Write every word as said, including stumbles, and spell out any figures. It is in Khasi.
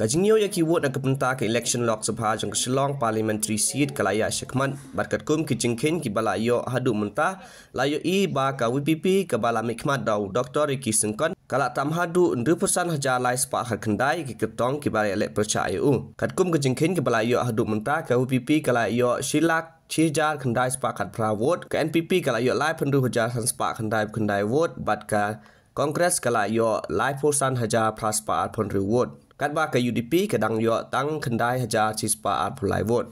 Ka jingïoh ïa ki vote na ka bynta ka election Lok Sabha jong ka Shillong Parliamentary Seat ka la ïaid shakhmat, bad katkum ki jingkheiñ kiba la ïoh haduh mynta, la ïohi ba ka VPP kaba la mihkhmat da u Doctor Ricky Syngkon ka la tam haduh hynriewphew san hajar lai spah khatkhyndai ki kyrtong kiba la ïaleh pyrshah ïa u. Katkum ka jingkheiñ kaba la ïoh haduh mynta, ka VPP ka la ïoh shi lak shi hajar khyndai spah khatphra vote, ka NPP ka la ïoh laiphew hynriew hajar san spah khyndaiphew khyndai vote, bad ka Congress ka la ïoh laiphew san hajar phra spah arphew hynriew vote. Katba ka UDP ka dang ïoh tang khyndai hajar shi spah arphew lai vote.